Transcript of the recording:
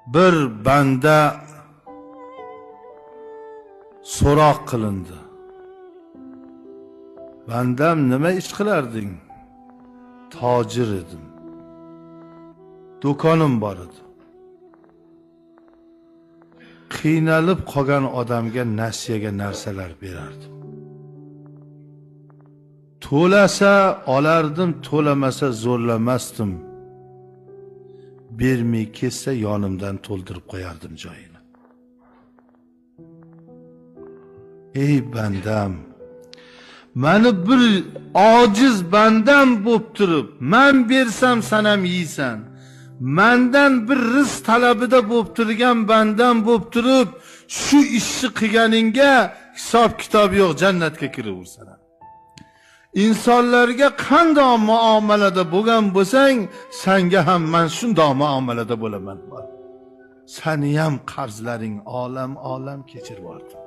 Bir banda so'roq qilindi. Bandam, nima ish qilarding? Tojir edim. Do'konim bor edi. Qiynalib qolgan odamga nasiyaga narsalar berardim. To'lasa olardim, to'lamasa zo'rlamasdim. Bermay ketsa yonimdan to'ldirib qo'yardim joyini. Ey bandam, mani bir ojiz bandam bo'lib turib, men bersam sen ham yeysan. Mendan bir rizq talabida bo'lib turgan bandam bo'lib turib, shu ishni qilganingga hisob kitob yo'q, jannatga kiraversan. Insonlarga qanday muomalada bo'lgan bo'lsang, senga ham men shunday muomalada bo'laman. Seni ham qarzlaring olam olam kechirib yubordim.